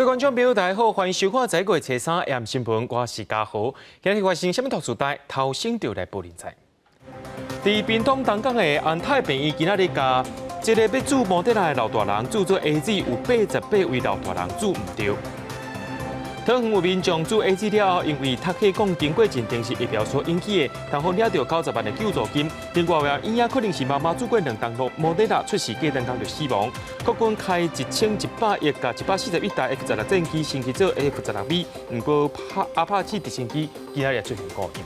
各位觀眾朋友，大家好，歡迎收看這個月初三AM新聞，我是嘉豪。今日發生啥物特殊代，頭先就來報您知。佇屏東東港的安泰病院，今仔日共這個欲注莫德納的老大人注做 AZ，有88位老大人注毋著。桃園有民眾注 AZ 了後，因為讀冊講經過認定是疫苗所引起的，通予領著90萬的救助金。另外，有嬰仔可能是媽媽注過兩針莫德納出事，隔兩工就死亡。國軍開1100億共141台 F 十六戰機升級做 F-16V，毋過阿帕契直升機今仔日出現故障。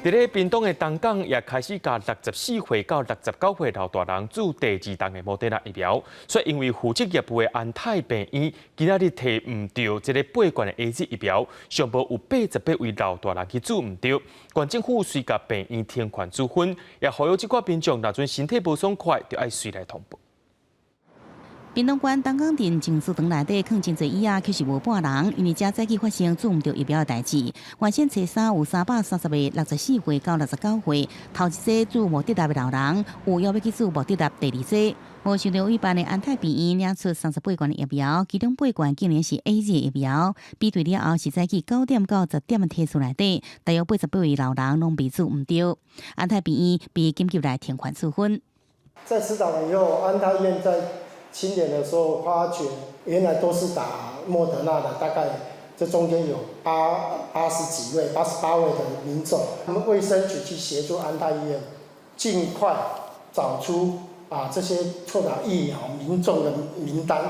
佇咧屏東的東港也開始共64歲到69歲老大人注第二針的莫德納疫苗，卻因為負責業務的安泰病院今仔日提毋著這个八罐的 AZ 疫苗，上無有88位老大人去注毋著，縣政府遂共病院停權處分，也呼籲這寡民眾若陣身體無爽快，就愛隨來通報。屏東縣東港鎮靜思堂內底囥真濟椅仔，卻是無半人，因為遮早起發生注毋著疫苗的代誌。原先初三有330個64歲到69歲，頭一劑注莫德納的老人，有約欲去注莫德納第二劑，無想著委辦的安泰病院領出38罐的疫苗，其中八罐竟然是 AZ 疫苗。比對了後是早起9點到10點的梯次內底，大約88位老人攏被注毋著。安泰病院被緊急來停權處分。在施打完以後，安泰醫院在清點的時候，發覺原來都是打莫德納的，大概這中間有80幾位、88位的民眾。我們衛生局去協助安泰醫院，盡快找出這些錯打疫苗民眾的名單。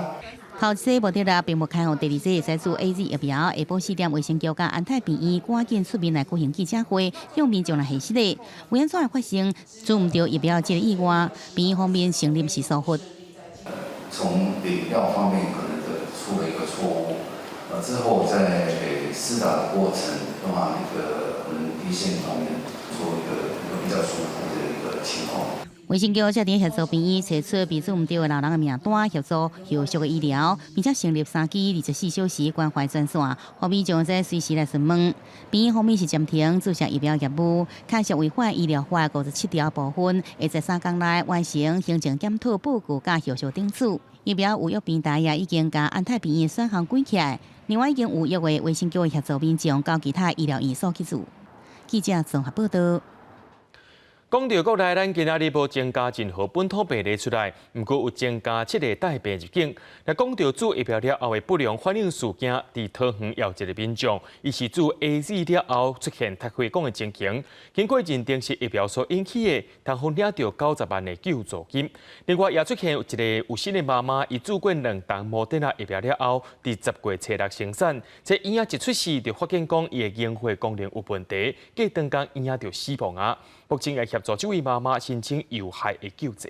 頭一劑莫德納並無開放，第二劑會使注 AZ 疫苗。下晡4點，衛生局佮安泰病院趕緊出面來舉行記者會，向民眾來核實咧。為按怎會發生注毋著疫苗這个意外？病院方面承認是疏忽。從領藥方面可能的出了一個錯誤，之後在施打的過程的話，那個我們一線方面做一個比較疏忽的一個情況。衛生局這陣協助病院找出被注毋著的老人的名單，協助後續的醫療，並且成立三支24小時關懷專線，予民眾會使隨時來詢問。病院方面是暫停注射疫苗業務，牽涉違反醫療法57條部分，會在3工內完成行政檢討報告佮後續懲處。疫苗預約平台也已經共安泰病院選項關起來，另外已經有約的衛生局協助民眾到其他醫療院所去注。記者綜合報道。講著國內，咱今仔日無增加任何本土病例出來，毋過有增加七个帶病入境。若講著注疫苗了後的不良反應事件，佇桃園有一個民眾，伊是注 AZ 了後出現脫血管的情形，經過認定是疫苗所引起的，通予領著90萬的救助金。另外也出現一个有新的媽媽，伊注過兩針莫德納疫苗了後，佇10月初六生產，這嬰仔一出世就發現講伊的凝血功能有問題，過當工嬰仔就死亡啊。目前會協助這位媽媽申請有害的救濟。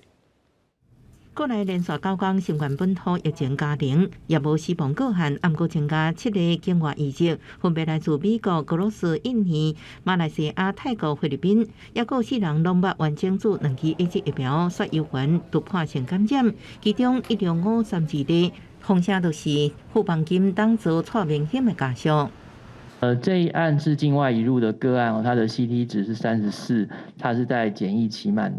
國內連續九工新冠本土疫情加零，也無死亡個案，毋過增加七个境外移入，分別來自美國、俄羅斯、印尼、馬來西亞、泰國、菲律賓，抑閣有四人攏捌完整注兩劑 AZ 疫苗，煞猶原突破性感染，其中16532例，風險就是富邦金當做蔡明興的家屬。這一案是境外移入的個案哦，它的 CT 值是34，它是在檢疫期滿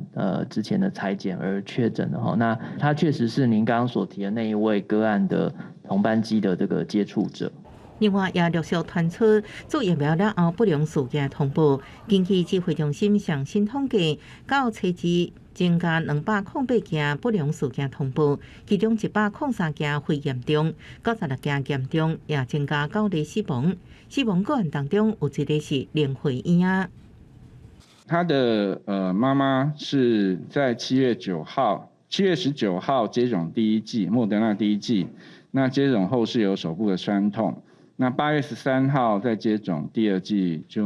之前的採檢而確診的哈。那他確實是您剛剛所提的那一位個案的同班機的這個接觸者。另外，也陸續傳出注疫苗了後不良事件通報。根據指揮中心上新統計，到初二增加208件不良事件通報，其中103件非嚴重，96件嚴重，也增加九例死亡。死亡個案當中有一个是零歲嬰仔。他的媽媽是在7月9號、7月19號接種第一劑莫德納第一劑，那接種後是有手部的痠痛。那8月13號再接種第二劑就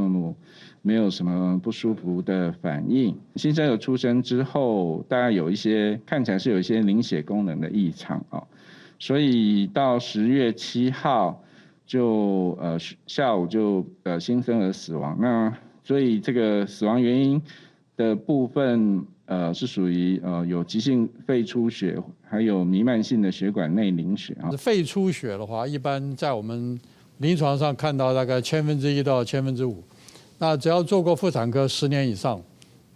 沒有什麼不舒服的反應。新生兒出生之後，大概有一些看起來是有一些凝血功能的異常哦，所以到10月7號就下午就新生兒死亡。那所以這個死亡原因的部分是屬於有急性肺出血，還有彌漫性的血管內凝血啊。肺出血的話，一般在我們臨床上看到大概1/1000到5%。那只要做過婦產科10年以上，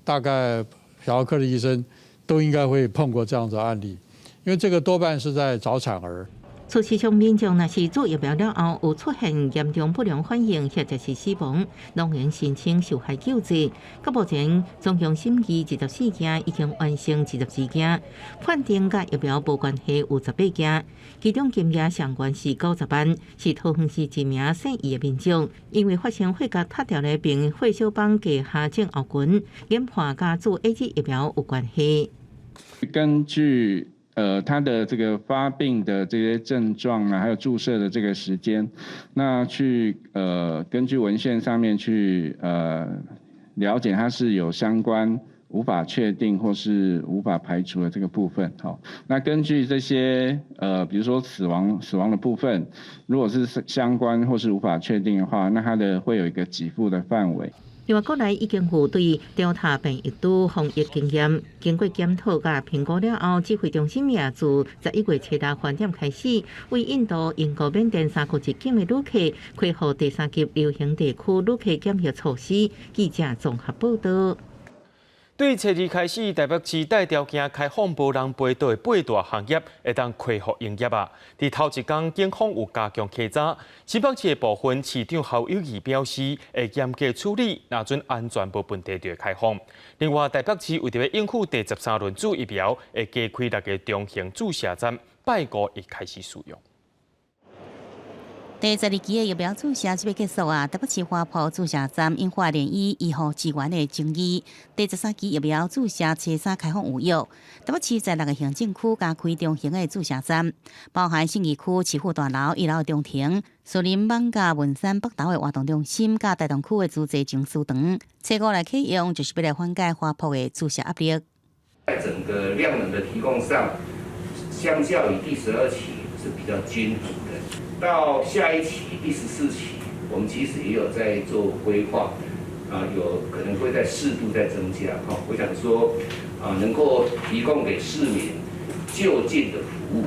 大概小兒科的醫生都應該會碰過這樣子的案例，因為這個多半是在早產兒。事實上，民眾若是注疫苗了後有出現嚴重不良反應或者是死亡，攏會申請受害救濟。到目前，總共審議24件，已經完成22件，判定佮疫苗無關係有18件，其中金額上懸是90萬，是桃園市一名姓余的民眾，因為發生血壓脫掉的併血小板低下症候群，研判佮注 AZ 疫苗有關係。根據他的這個發病的這些症狀啊，還有注射的這個時間，那去根據文獻上面去了解，它是有相關無法確定或是無法排除的這個部分。好，那根據這些比如說死亡的部分，如果是相關或是無法確定的話，那它的會有一個給付的範圍。另外，國內已經有對 Delta 變異株防疫經驗，經過檢討佮評估了後，指揮中心也自11月初六晚點開始，為印度、英國、緬甸三國入境的旅客恢復第三級流行地區旅客檢疫措施。記者綜合報道。對初二開始，台北市帶條件開放無人陪導的八大行業會當恢復營業啊！佇頭一工，警方有加強稽查，新北市的部分市長侯友宜表示會嚴格處理，若準安全無問題就會開放。另外，台北市為著欲應付第十三輪注疫苗，會加開六個中型注射站，拜五會開始使用。第十二期的疫苗注射這欲結束啊！台北市華埔注射站引發連醫醫護支援的爭議。第十三期疫苗注射初三開放預約，台北市在六個行政區加開中型的注射站，包含信義區市府大樓一樓中庭、士林艋舺文山北投的活動中心，佮大同區的慈濟靜思堂。初五來啟用，就是欲來緩解華埔的注射壓力。在整個量能的提供上，相較於第十二期是比較均衡的。到下一期第十四期，我們其實也有在做規劃，啊，有可能會再適度再增加。哈，我想說，啊，能夠提供給市民就近的服務。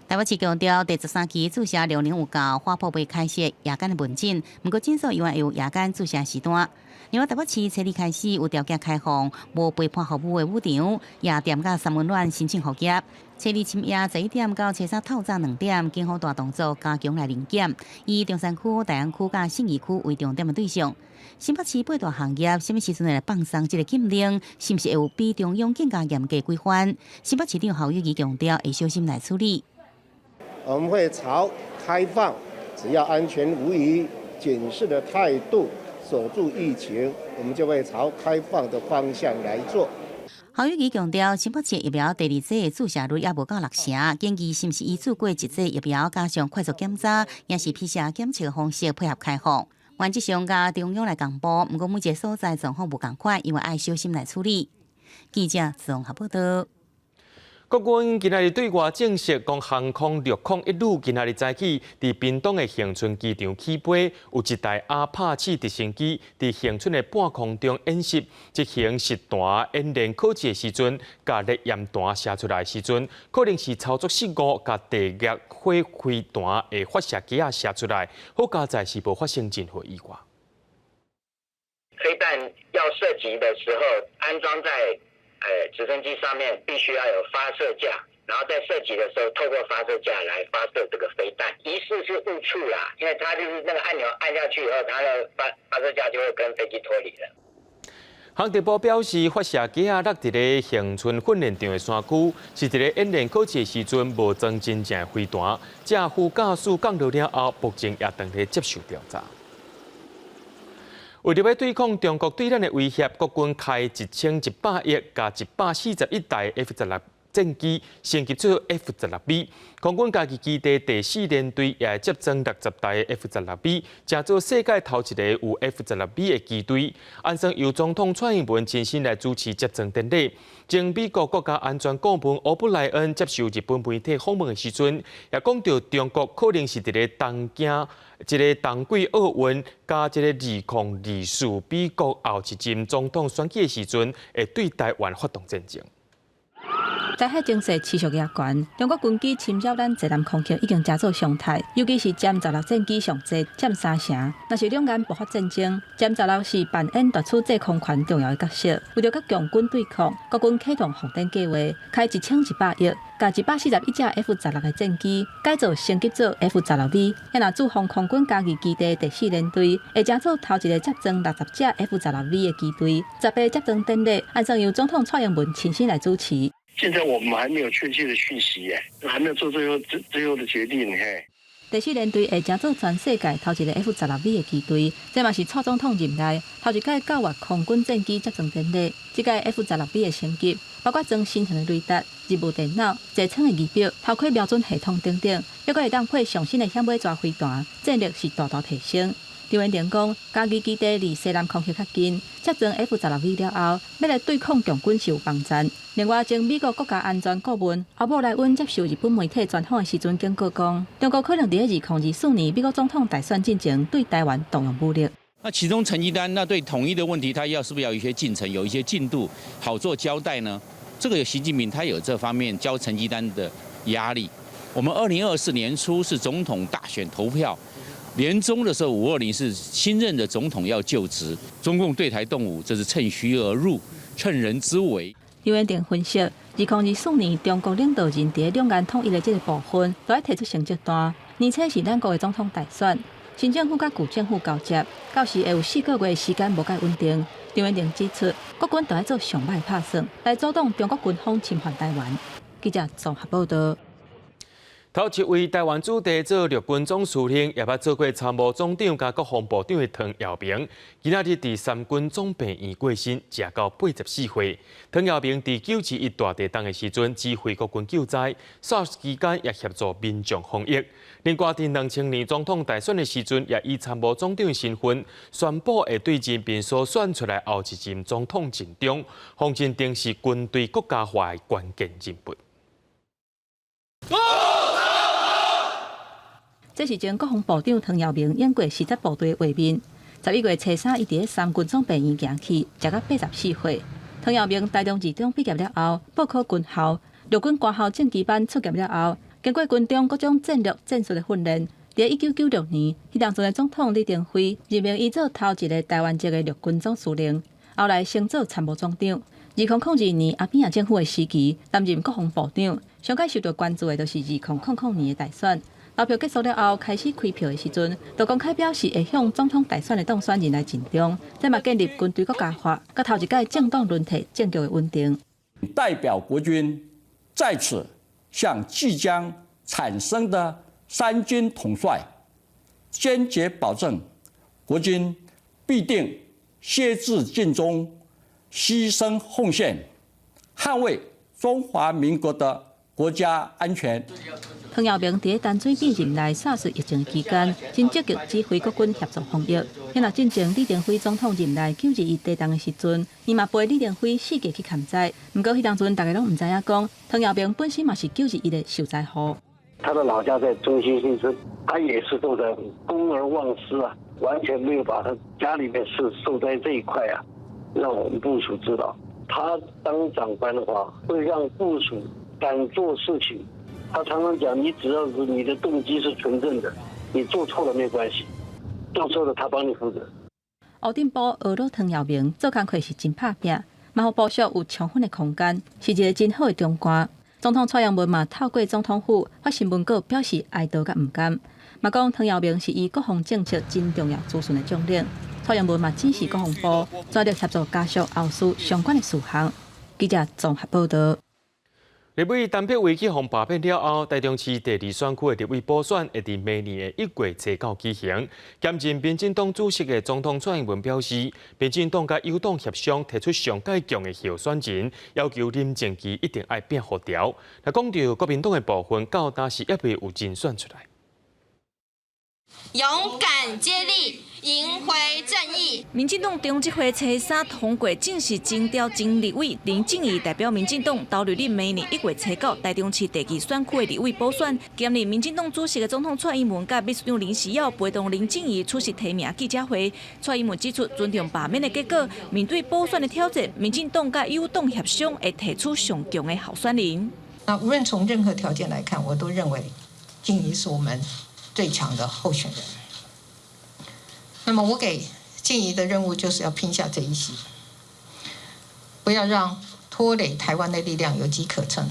台北市強調，第十三期注射量能有夠，華埔袂開設夜間的門診，毋過診所猶原會有夜間注射時段。另外，台北市初二開始有條件開放無陪伴服務的舞場、夜店佮三溫暖申請復業。初二深夜11點到初三透早2點，警方大動作加強來臨檢，以中山區、大安區佮信義區為重點的對象。新北市八大行業，啥物時陣會來放鬆這个禁令？是毋是會有比中央更加嚴格規範？新北市長侯友宜強調，會小心來處理。我們會朝開放，只要安全無虞、謹慎的態度守住疫情，我們就會朝開放的方向來做。侯友宜強調，新北市疫苗第二劑的注射率猶無到六成，建議是毋是以注過一劑疫苗加上快速檢查，抑是 PCR 檢測方式配合開放。原則上佮中央來共步，毋過每一个所在狀況無仝款，因為愛小心來處理。記者綜合報道。國軍今仔日對外證實，講航空601旅今仔日早起，佇屏東的恆春機場起飛，有一台阿帕契直升機佇恆春的半空中演習，執行實彈演練考試的時陣，共烈焰彈射出來的時陣，可能是操作失誤，共地熱火飛彈的發射機仔射出來，好佳哉是無發生任何意外。飛彈要射擊的時候，安裝在直升機上面必須要有發射架，然後在射擊的時候，透過發射架來發射這個飛彈。疑似是誤觸啦，因為它就是那個按鈕按下去以後，它的發射架就會跟飛機脫離了。航特部表示，發射機仔落佇咧恆春訓練場的山區，是佇咧演練考試的時陣無裝真正的飛彈。這副駕駛降落了後，目前也當咧接受調查。為著欲對抗中國對咱的威脅，國軍開1100億共141台 F 十六戰機升級做 F 十六 V。空軍家己基地第四聯隊也會接裝60台 F 十六 V，成做世界頭一個有 F 十六 V 的機隊。按算由總統蔡英文親身來主持接裝典禮。前美國國家安全顧問歐布萊恩接受日本媒體訪問的時陣，也講著中國可能是佇咧東京這个冬季奧運佮這个2024美國後一任總統選舉的時陣，會對台灣發動戰爭。台海情勢持續壓懸，中國軍機侵擾咱西南空域已經成做常態，尤其是殲十六戰機上濟，佔三成。若是兩岸爆發戰爭，殲十六是扮演奪取制空權重要的角色。為著佮共軍對抗，國軍啟動紅燈計劃，開1100億，共141架 F 十六的戰機改造升級做 F 十六 V。遐若駐防空軍嘉義基地第四聯隊，會成做頭一个接裝60架 F 十六 V 的機隊。18接裝典禮，按算由總統蔡英文親身來主持。現在我們還沒有確切的訊息耶，還沒有做最後的決定嘿。第四聯隊會成做全世界頭一个 F 十六 V 的機隊，這嘛是蔡總統任內頭一屆校閱空軍戰機接裝典禮。這屆 F 十六 V 的升級，包括裝新型的雷達、任務電腦、座艙的儀表、頭盔瞄準系統等等，抑閣會當配上新的響尾蛇飛彈，戰力是大大提升。張元寧講，嘉義基地離西南空域較近，接裝 F 十六 V 了後，欲來對抗共軍是有幫助。另外，前美國國家安全顧問歐布萊恩接受日本媒體專訪的時陣警告講，中國可能佇2024年美國總統大選進前對台灣動用武力。那其中成績單，那對統一的問題，他要是不是要有一些進程，有一些進度，好做交代呢？這個習近平他有這方面交成績單的壓力。我們2024年初是總統大選投票。年終的時候，520是新任的總統要就職，中共對台動武，這是趁虛而入，趁人之危。張元定分析，2024年中國領導人佇兩岸統一的這个部分，都愛提出成績單。年初是咱國的總統大選，新政府佮舊政府交接，到時會有4個月時間無蓋穩定。張元定指出，國軍著愛做上歹拍算，來阻擋中國軍方侵犯台灣。記者綜合報道。頭一位台灣子弟做陸軍總司令，也捌做過參謀總長佮國防部長的唐耀明，今仔日佇三軍總病院過身，食到84歲。唐耀明佇9·21大地震的時陣指揮國軍救災，SARS 期間也協助民眾防疫。另外，佇2000年總統大選的時陣，也以參謀總長身份宣布會對人民所選出來後一任總統盡忠。洪金定是軍隊國家化的關鍵人物。這是前國防部長唐耀明演過實戰部隊的畫面。11月初三，伊佇咧三軍總病院行去，食到84歲。唐耀明台中二中畢業了後，報考軍校，陸軍官校正機班出業了後，經過軍中各種戰略戰術的訓練。佇1996年，彼當陣的總統李登輝任命伊做頭一个台灣籍的陸軍總司令，後來升做參謀總長。2002年阿扁政府的時期，擔任國防部長。上蓋受到關注的就是2000年的大選。投票結束了後，開始開票的時陣，就公開表示會向總統大選的當選人來盡忠，這嘛建立軍隊國家化，佮頭一屆政黨輪替政局的穩定。代表國軍在此向即將產生的三軍統帥堅決保證，國軍必定竭智盡忠，犧牲奉獻，捍衛中華民國的國家安全。唐耀明佇陳水扁任內 SARS 疫情期間，真積極指揮國軍協助防疫。彼若進前李登輝總統任內9·21地動的時陣，伊嘛陪李登輝四界去勘災。毋過彼當陣，大家攏毋知影講，唐耀明本身嘛是九二一的受災戶。他的老家在中興新村，他也是做的公而忘私啊，完全沒有把他家裡面是受災這一塊啊，讓我們部屬知道。他當長官的話，會讓部屬敢做事情。他常常講，你只要是你的動機是純正的，你做錯了沒關係，做錯了他幫你負責。烏鎮部學老唐耀明做工課是真拍拚，嘛予部屬有充分的空間，是一个真好的長官。總統蔡英文嘛透過總統府發新聞稿表示哀悼佮毋甘，嘛講唐耀明是伊國防政策真重要資訊的將領。蔡英文嘛指示國防部全力協助家屬後事相關的事項。記者綜合報道。立委陳柏惟去予罷免了後，台中市第二選區的立委補選會佇明年的1月初9舉行。兼任民進黨主席的總統蔡英文表示，民進黨佮友黨協商提出上蓋強的候選人，要求林靜儀一定愛拼予牢。那講著國民黨的部分，到今時猶未有人選出來。勇敢接力，贏回正義。民進黨中執會初三通過正式徵召前立委林靜儀代表民進黨投入明年1月初9台中市第二選區的立委補選。兼任民進黨主席的總統蔡英文佮秘書長林錫耀陪同林靜儀出席提名記者會。蔡英文指出，尊重罷免的結果，面對補選的挑戰，民進黨佮友黨協商會提出上強的候選人。那無論從任何條件來看，我都認為靜儀是我們最強的候選人。那麼我給靜儀的任務就是要拼下這一席，不要讓拖累台灣的力量有機可乘，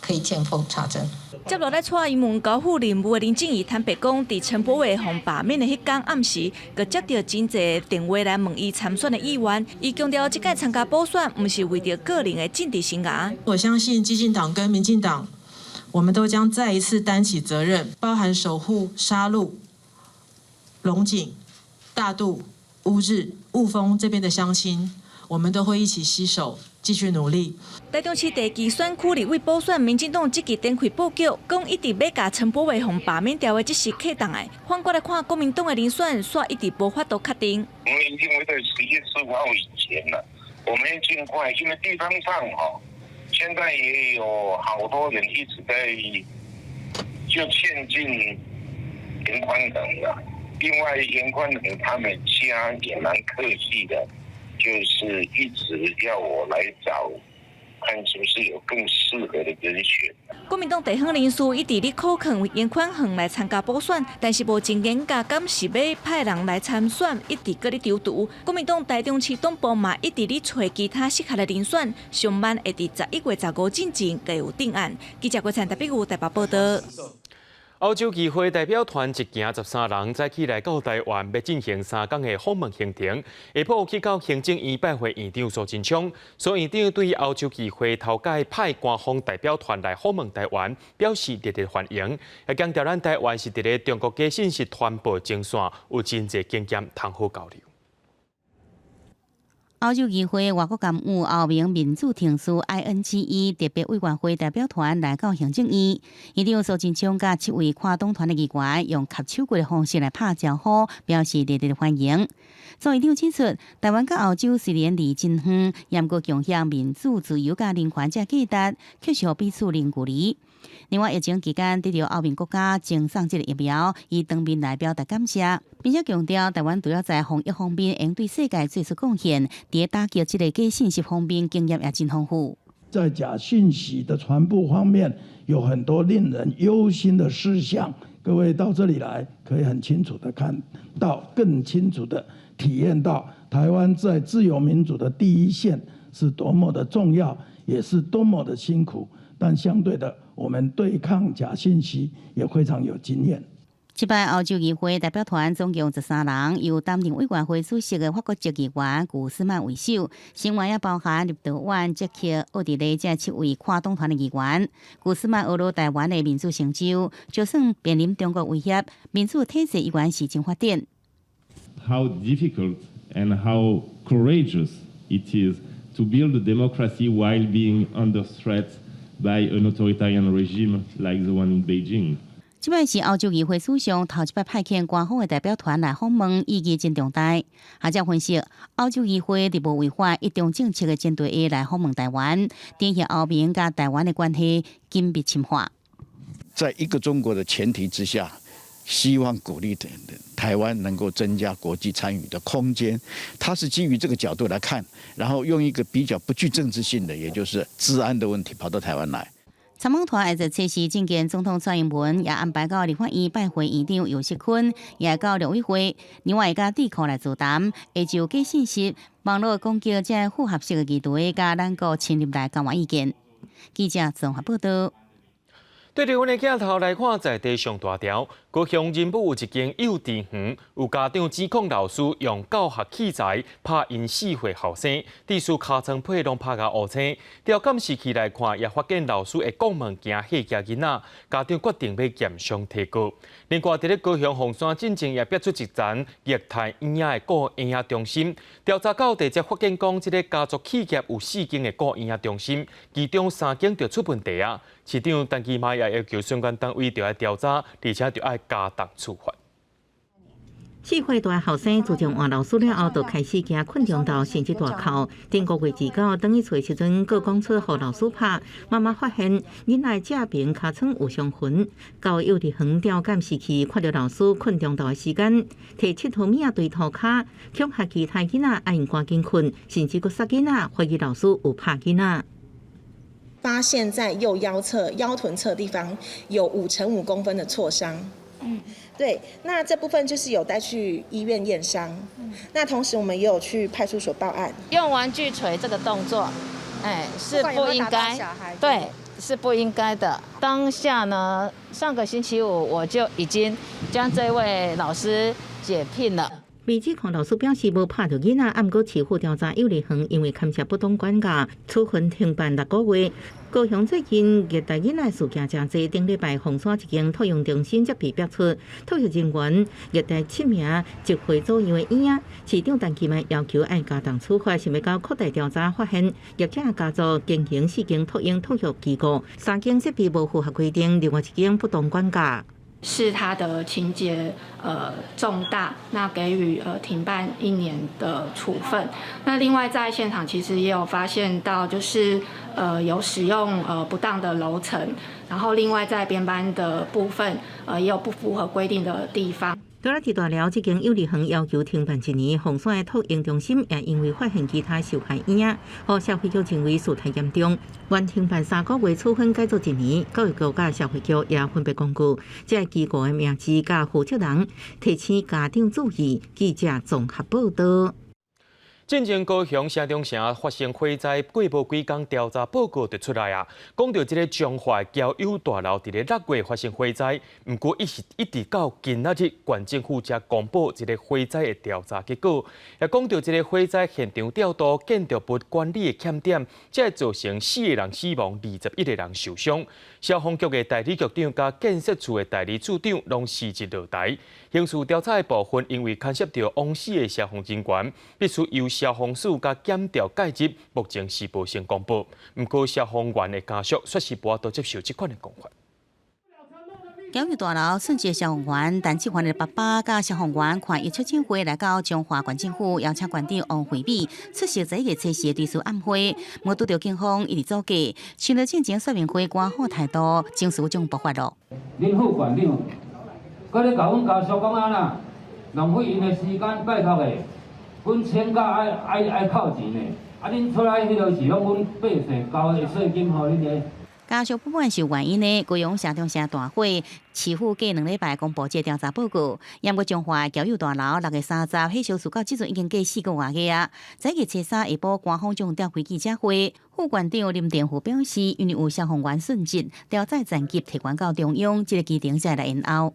可以見縫插針。接落來，蔡英文交付任務的林靜儀坦白講，佇陳柏惟予罷免的彼工暗時，閣接著真濟電話來問伊參選的意願。伊強調，這擺參加補選，毋是為著個人的政治生涯。我相信基進黨跟民進黨，我們都將再一次擔起責任，包含守護沙鹿、龍井、大肚、烏日、霧峰這邊的鄉親，我們都會一起攜手繼續努力。台中市第二選區立委補選，民進黨積極展開布局，講一直欲共陳柏惟予罷免掉的這是確當的。反過來看，國民黨的人選煞一直無法度確定。我們一定會在10月15號以前呢，我們要盡快，因為地方上哈，現在也有好多人一直在就勸進顏寬恆了。另外，顏寬恆他們家也蠻客氣的，就是一直要我來找，看是不是有更適合的人選。國民黨地方人士一直咧苦勸顏寬恆來參加補選，但是無真言佮敢是欲派人來參選，一直閣咧躊躇。國民黨台中市黨部嘛一直咧揣其他適合的人選，上慢會佇11月15進前會有定案。記者郭燦台北有台北報道。歐洲議會代表團一行13人早起來到台灣，欲進行3工的訪問行程。下晡去到行政院拜會院長蘇貞昌，蘇院長對歐洲議會頭擺派官方代表團來訪問台灣表示熱烈歡迎，也強調咱台灣是佇咧中國假信息傳播前線有真濟經驗通好交流。歐洲議會外國干預歐盟民主程序 INGE 特別委員會代表團來到行政院，院長蘇貞昌佮七位跨黨團的議員用合手拳的方式來拍招呼，表示熱烈歡迎。蘇院長指出，台灣佮歐洲雖然離真遠，毋過共享民主、自由佮人權這價值，確實予彼此零距離。另外，疫情期間得著歐盟國家贈送這个疫苗，伊當面來表達感謝，並且強調台灣除了在防疫方面應對世界做出貢獻，佇打擊這个假信息方面經驗也真豐富。在假信息的傳播方面，有很多令人憂心的事項。各位到這裡來，可以很清楚的看到，更清楚的體驗到台灣在自由民主的第一線是多麼的重要，也是多麼的辛苦。但相對的，我們對抗假信息也非常有經驗。這擺歐洲議會代表團總共13人，由擔任委員會主席的法國籍議員古斯曼為首，成員也包含立陶宛、捷克、奧地利這七位跨黨團的議員。古斯曼呵咾台灣的民主成就，就算面臨中國威脅，民主體制依然是真發展。 How difficult and how courageous it is to build a democracy while being under threat by an authoritarian regime like the one in Beijing. 這擺是歐洲議會史上頭一擺派遣官方的代表團來訪問，意義真重大。學者分析，歐洲議會佇無違反一中政策的前提下來訪問台灣，展現歐盟佮台灣的關係緊密深化。在一個中國的前提之下，希望鼓勵台灣能夠增加國際參與的空間。他是基於這個角度來看，然後用一個比較不具政治性的，也就是資安的問題，跑到台灣來。參訪團下晝測試覲見總統蔡英文，也安排到立法院拜會院長游錫堃，也到陸委會，另外佮智庫來座談，會就假信息、網路攻擊這複合式的議題，佮咱國深入來交換意見。記者綜合報道。對著阮的鏡頭來看，在地上大條，高雄仁武有一間幼稚園，有家長指控老師用教學器材拍𪜶4歲後生，致使尻川皮攏拍甲烏青。調監視器來看，也發現老師會講物件嚇驚囡仔，家長決定欲驗傷提告。另外，佇咧高雄鳳山進前也逼出一層液態嬰仔的顧嬰仔中心，調查到底才發現講，這个家族企業有四間的顧嬰仔中心，其中三間就出問題啊。市長陳其邁也要求相關單位著愛調查，而且著愛加重處罰。4歲大後生自從換老師了後，就開始驚睏中晝，甚至大哭。頂個月29轉去厝的時陣，閣講出予老師拍。媽媽發現囡仔這邊尻川有傷痕。到幼稚園調監視器，看著老師睏中晝的時間，提𨑨迌物仔對塗跤，恐嚇其他囡仔愛𪜶趕緊睏，甚至閣殺囡仔，懷疑老師有拍囡仔。發現在右腰側、腰臀側地方有5乘5公分的挫傷。對，那這部分就是有帶去醫院驗傷。那同時我們也有去派出所報案。用玩具錘這個動作，哎，是不應該，對，是不應該的。當下呢，上個星期五我就已經將這位老師解聘了。被指控老師表示無拍著囡仔，毋過市府調查幼兒園因為牽涉不當管教，處分停辦6個月。高雄最近虐待囡仔事件誠濟，頂禮拜鳳山一間托養中心則被爆出托育人員虐待七名1歲左右的嬰仔，市長陳其邁要求愛加重處罰，想欲到擴大調查，發現業者家族經營四間托嬰托育機構，三間設備無符合規定，另外一間不當管教。是他的情節重大，那給予停辦1年的處分。那另外在現場其實也有發現到，就是有使用不當的樓層，然後另外在編班的部分，也有不符合規定的地方。除了佇大寮這間幼兒園要求停辦一年，鳳山的托嬰中心也因為發現其他受害嬰仔，予社會局認為事態嚴重，原停辦3個月處分改做一年。教育局佮社會局也分別公告，這个機構的名字佮負責人，提醒家長注意。記者綜合報道。進前高雄城中城發生火災，過無幾工調查報告就出來啊，講著這个彰化僑友大樓佇咧6月發生火災，毋過一是一直到今仔日，縣政府才公布這个火災的調查結果，也講著這个火災現場調度建築物管理的欠點，才會造成四個人死亡，21個人受傷。消防局的代理局長佮建設處的代理處長攏辭職落台。刑事調查的部分，因為牽涉著枉死的消防人員，必須由消防署佮檢調介入，目前是無先公布。毋過消防員的家屬卻是無法度接受這款的講法。僑友大樓殉職消防員陳志環的爸爸佮消防員看伊出證會來到彰化縣政府，邀請縣長王惠美出席這個測試的追思晚會，無拄著警方一直阻隔，想著進前說明會官方態度，情緒總爆發咯。恁副縣長，閣咧共阮家屬講按怎，浪費𪜶的時間，拜託的，阮請假愛愛愛扣錢的，啊恁出來彼落是攏阮百姓交的稅金予恁的。家屬不滿是有原因的，高雄城中城大火，市府過2禮拜公布這調查報告，毋過彰化僑友大樓6月30火燒事到這陣已經過4個外月啊。這個初三下晡，官方將召開記者會，副縣長林殿富表示，因為有消防員殉職，調查層級提懸到中央，這个期程才來延後。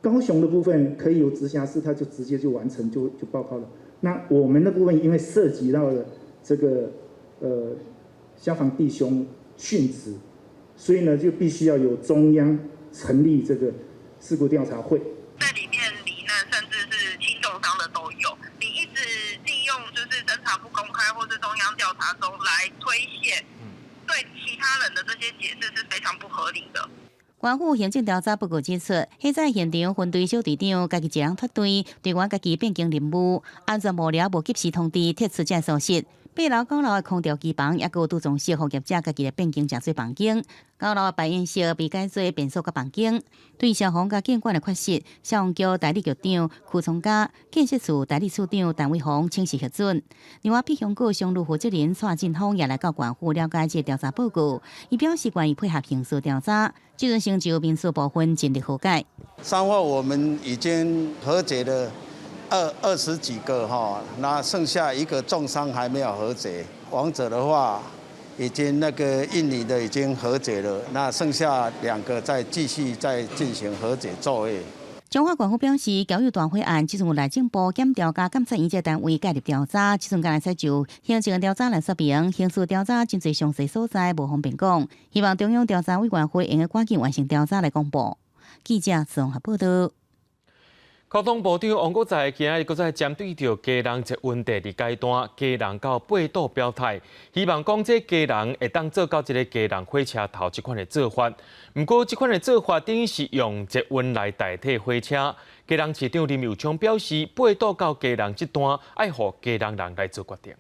高雄的部分可以由直轄市，他就直接就完成就報告了。那我們的部分因為涉及到了這個消防弟兄殉職。所以呢，就必須要由中央成立這個事故調查會。在裡面罹難，甚至是輕重傷的都有。你一直利用就是偵查不公開或是中央調查中來推卸，對其他人的這些解釋是非常不合理的。縣府行政調查報告指出，火災現場分隊小隊長家己一人脫隊，隊員家己變更任務，安全幕僚無及時通知撤出這疏失。八樓九樓的空調機房，抑閣有拄裝修予業者家己來變更成做房間。九樓的排煙室被改做便所佮房間。對消防佮建管的缺失，消防局代理局長邱聰嘉、建設處代理處長陳偉宏請示核准。另外，避風港商旅負責人蔡進峰也來到縣府了解這個調查報告，伊表示願意配合刑事調查，這陣先就民事部分盡力和解。傷患我們已經和解了20幾個哈，那剩下一個重傷還沒有和解。亡者的話，已經那個印尼的已經和解了，那剩下兩個在繼續在進行和解作業。彰化縣府表示，僑友大火案，這陣有內政部檢調佮監察院這單位介入調查，這陣敢會使就行政調查來說明，刑事調查真濟詳細所在無方便講，希望中央調查委員會會用趕緊完成調查來公布。記者綜合報道。交通部長王國材今仔日閣再針對著基隆捷運第二階段基隆到八堵表態，希望講這基隆會當做到這个基隆火車頭這款的做法。毋過這款的做法等於是用捷運來代替火車。基隆市長林右昌表示，八堵到基隆這段愛予基隆人來做決定。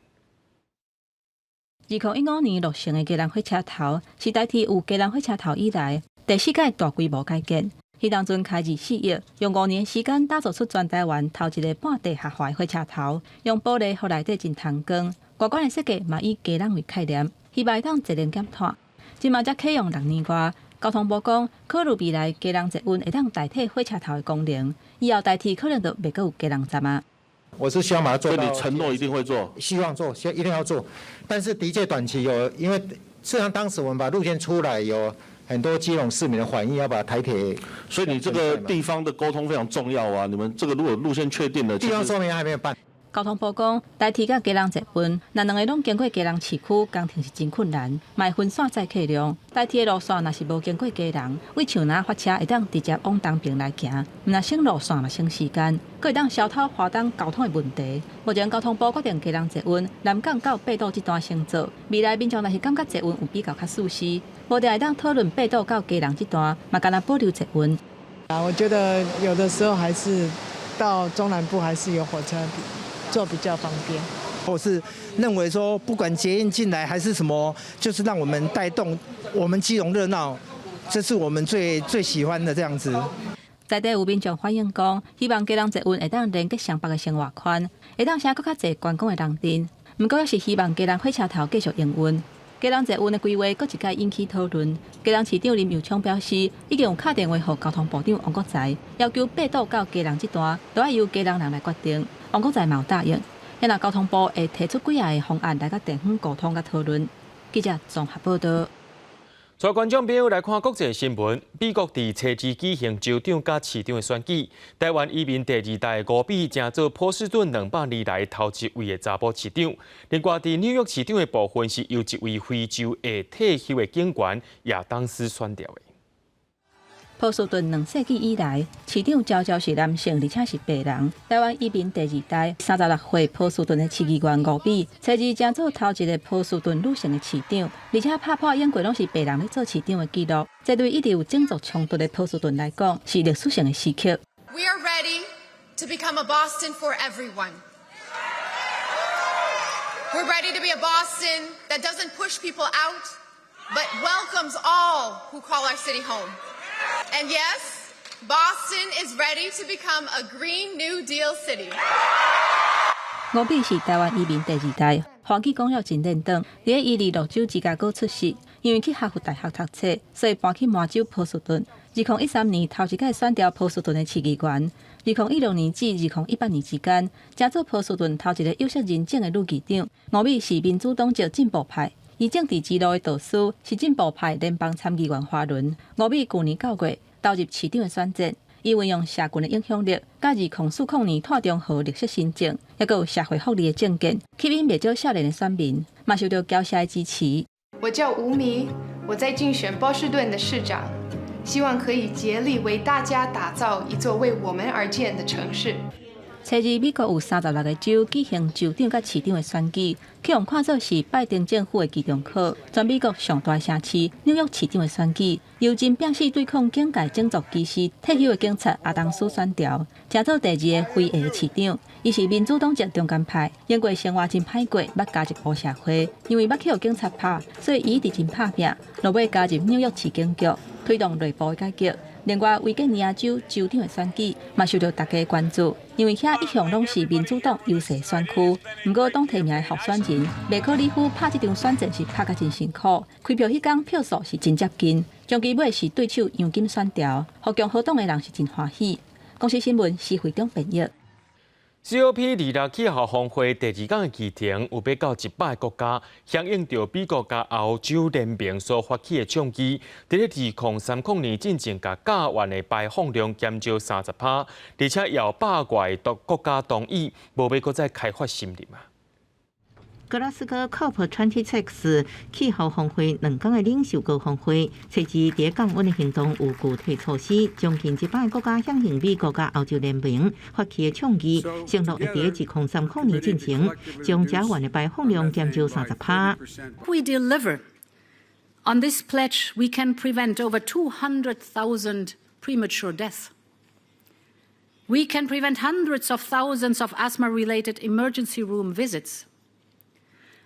2015年落成的基隆火車頭，是台鐵有基隆火車頭以來第四改大規模改建。彼當陣開24億，用5年時間打造出全台灣頭一个半地下化的火車頭，用玻璃予內底真通光。外觀的設計嘛以基隆為概念，希望會當節能減碳。這馬才啟用6年外，交通部講考慮未來基隆捷運會當代替火車頭的功能，以後台鐵可能就袂閣有基隆站啊。我是希望把它做到。所以你承諾一定會做？希望做，一定要做。但是的確短期有，因為事實上當時我們把路線出來有很多基隆市民的反應，要把台鐵。所以你這個地方的溝通非常重要啊！你們這個如果路線確定了，地方說明還沒有辦。交通部講，台鐵佮基隆捷運，若兩个攏經過基隆市區，工程是真困難，嘛會分散載客量。台鐵的路線若是無經過基隆，對樹林發車會當直接往東爿來行，毋但省路線嘛省時間，閣會當消除花東交通的問題。目前交通部決定基隆捷運南港到八堵這段先做，未來民眾若是感覺捷運有比較較舒適，無定會當討論八堵到基隆這段，嘛干焦保留捷運。啊，我覺得有的時候還是到中南部還是有火車坐比較方便。我是認為說，不管捷運進來還是什麼，就是讓我們帶動我們基隆熱鬧，這是我們最最喜歡的這樣子。在地有民眾反映講，希望基隆捷運會當連結雙北的生活圈，會當吸閣較濟觀光的人陣。毋過也是希望基隆火車頭繼續營運。基隆捷運的規劃閣一擺引起討論。基隆市長林右昌表示，已經有敲電話予交通部長王國材，要求八堵到基隆這段都愛由基隆人來決定。王國材嘛有答應。若交通部會提出幾仔个方案來佮地方溝通佮討論。記者綜合報導。帶觀眾朋友來看國際新聞。美國佇初二舉行州長佮市長的選舉，台灣移民第二代吳比成做波士頓200年來頭一位的查埔市長。另外，佇紐約市長的部分是由一位非洲裔退休的警員亞當斯選著的。波士頓2世紀以來，市長常常是男性，而且是白人。台灣移民第二代，36歲波士頓的市議員吳比，初二成做頭一个波士頓女性的市長，而且拍破永過攏是白人咧做市長的紀錄。這對一直有種族衝突的波士頓來講，是歷史性的時刻。 We are ready to become a Boston for everyone. We're ready to be a Boston that doesn't push people out, but welcomes all who call our city home. And yes, Boston is ready to become a Green New Deal city. 吳比是台灣移民第二代，華語講了真輪轉。佇咧伊佇洛州芝加哥出世，因為去哈佛大學讀冊，所以搬去麻州波士頓。2013年頭一擺選著波士頓的市議員。2016年至2018年之間，成做波士頓頭一个有色人種的女議長。吳比是民主黨籍進步派。伊政治之路的導師是進步派聯邦參議員華倫。吳比舊年9月投入市長的選戰，伊運用社群的影響力，佮2040年碳中和綠色新政，抑閣有社會福利的政見，吸引袂少少年的選民，嘛受著僑社的支持。我叫吳迷，我在競選波士頓的市長，希望可以竭力為大家打造一座為我們而建的城市。初二，美國有36个州舉行州長佮市長的選舉，予人看做是拜登政府的期中考。全美國上大城市紐約市長的選舉，由真拚死對抗警界種族歧視退休的警察亞當斯選著，成做第二个非裔的市長。伊是民主黨籍中間派，經過生活真歹過，捌加入黑社會，因為捌去予警察拍，所以伊一直真拍拚，落尾加入紐約市警局，推動內部的改革。另外，維吉尼亞州州長的選舉嘛受著大家關注，因為遐一向攏是民主黨優勢選區。毋過，黨提名的候選人麥克里夫拍這場選戰是拍甲真辛苦，開票彼工票數是真接近，終其尾是對手楊金選著，予共和黨的人是真歡喜。公視新聞施惠中編譯。 COP 26氣候峰會第二工的議程有欲到100个國家響應著美國佮歐洲聯盟所發起的倡議，佇咧2030年進前，共甲烷的排放量減少30%，而且要百外个國家同意，無欲閣再開發森林啊。格拉斯哥 COP26 氣候峰會2天的領袖高峰會，初二佇降溫的行動有具體措施，將近100個國家響應美國佮歐洲聯盟發起的倡議，承諾會佇2030年進前，將甲烷的排放量減少30%。 We deliver on this pledge, we can prevent over 200,000 premature deaths. We can prevent hundreds of thousands of asthma-related emergency room visits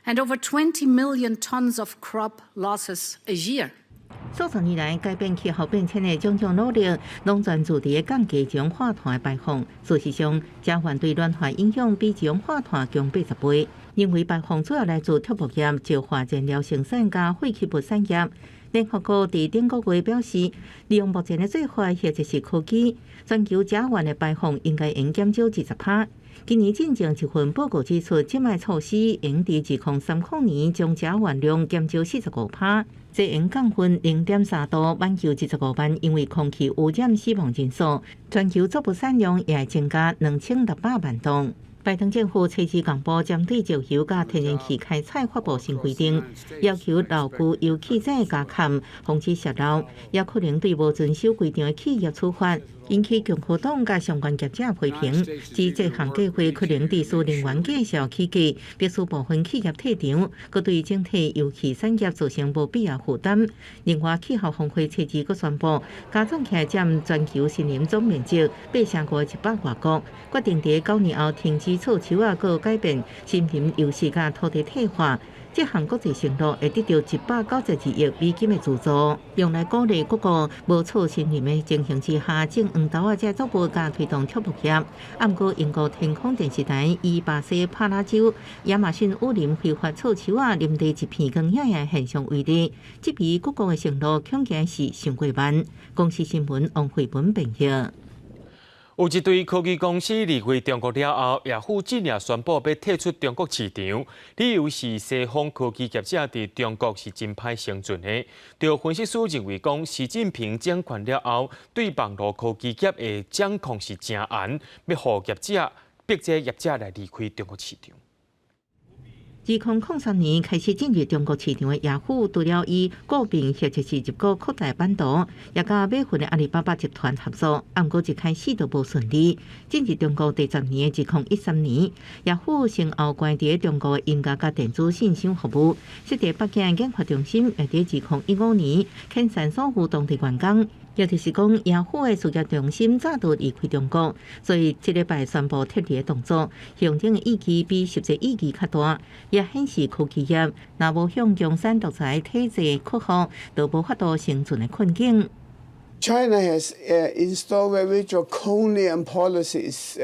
and over 20 million tons of crop losses a year. 數十年來，改變氣候變遷的種種努力，攏專注佇降低二氧化碳的排放。事實上，甲烷對暖化影響比二氧化碳強80倍。認為排放主要來自畜牧業、石化燃料生產佮廢棄物產業。聯合國佇頂個月表示，利用目前的做法或者是科技，全球甲烷的排放應該會減少20%。今年進前一份報告指出，這擺措施會佇2030年將甲烷量減少45%，這會降溫0.3度，挽救25萬因為空氣污染死亡人數。全球作物產量也會增加2600萬噸。拜登政府初時公布針對石油佮天然氣開採發布新規定，要求老舊油氣井加勘，防止洩漏，也可能對無遵守規定的企業處罰，引起共和黨佮相關業者批評，指這項計劃可能致使能源價數起價，迫使部分企業退場，閣對整體油氣產業造成無必要負擔。另外，氣候峰會初二閣宣布，加總起來佔全球森林總面積8成5的100外國，決定佇9年後停止伐樹仔，閣改變森林優勢佮土地退化。這項國際承諾會得著192億美金的資助，用來鼓勵各國無伐森林的情形之下，種黃豆仔這作物佮推動畜牧業。毋過，英國天空電視台以巴西帕拉州亞馬遜雨林非法伐樹仔林地一片光影的現象為例，質疑各國的承諾恐驚是傷過慢。公視新聞王慧文編譯。有一堆科技公司離開中國了後，雅虎今日宣布欲退出中國市場，理由是西方科技業者佇中國是真歹生存的。著分析師認為講，習近平掌權了後，對網路科技業的掌控是誠嚴，欲予業者逼這業者來離開中國市場。2003年開始進入中國市場的雅虎，除了以購併或者是入股擴大版圖，也佮馬雲的阿里巴巴集團合作。毋過一開始都無順利。進入中國第10年的2013年，雅虎先後關佇中國的音樂佮電子信箱服務，設佇北京的研發中心，也佇2015年遣散所有當地員工。也就是講，雅虎的事業重心早就離開中國，所以這禮拜宣布撤離的動作，象徵的意義比實際意義較大，也顯示科技業若無向共產獨裁體制屈服，就無法度生存的困境。 China has installed very draconian policies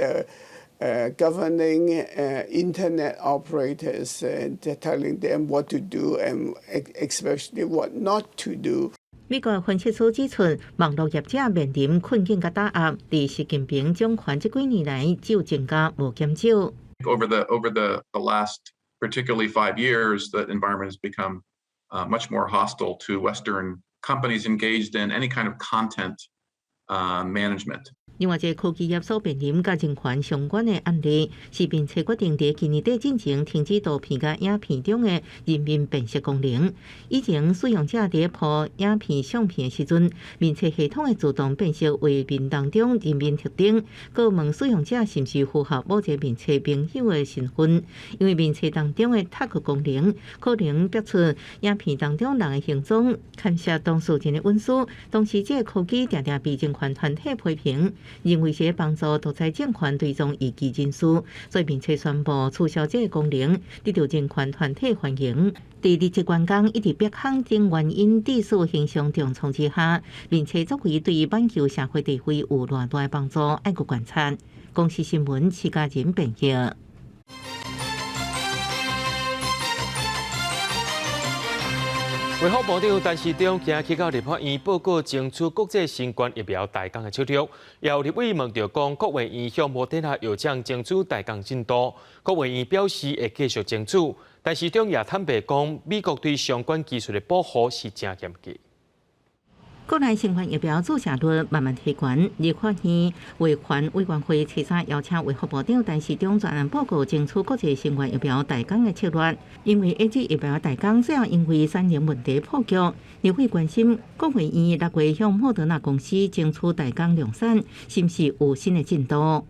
governing internet operators and telling them what to do and especially what not to do. 美國分析師指出，網路業者面臨困境佮打壓，佇習近平掌權這幾年來，只有增加無減少。 Over the last particularly 5 years, the environment has become much more hostile to Western companies engaged in any kind of content management. 另外，這個科技業所面臨佮人權相關的案例，是面冊決定佇今年底進前停止圖片佮影片中的人面辨識功能。以前使用者佇鋪影片、相片的時陣，面冊系統會自動辨識畫面當中人面特徵，閣問使用者是毋是符合某一個面冊朋友的身份。因為面冊當中的 tag 功能可能逼出影片當中人的行蹤，牽涉當事人的隱私。同時，這個科技定定被人權團體批評，認為是幫助獨裁政權追蹤異己人士，所以面冊宣布取消這個功能，得到人權團體歡迎。佇離職員工一直逼空等原因，致使形象重創之下，面冊作為對挽救社會地位有偌大的幫助，愛閣觀察。公視新聞，徐家仁編譯。衛福部長陳時中今去到立法院報告爭取國際新冠疫苗代工的策略，也有立委問著講，國衛院向莫德納藥廠爭取代工進度，國衛院表示會繼續爭取，陳時中也坦白講，美國對相關技術的保護是誠嚴格。國內新冠疫苗注射率慢慢提懸，立法院衛環委員會初三邀請衛福部長陳時中專案報告爭取國際新冠疫苗代工的策略。因為 AZ 疫苗代工最後因為產能問題破局，立委關心國衛院6月向莫德納公司爭取代工量產，是毋是有新的進度？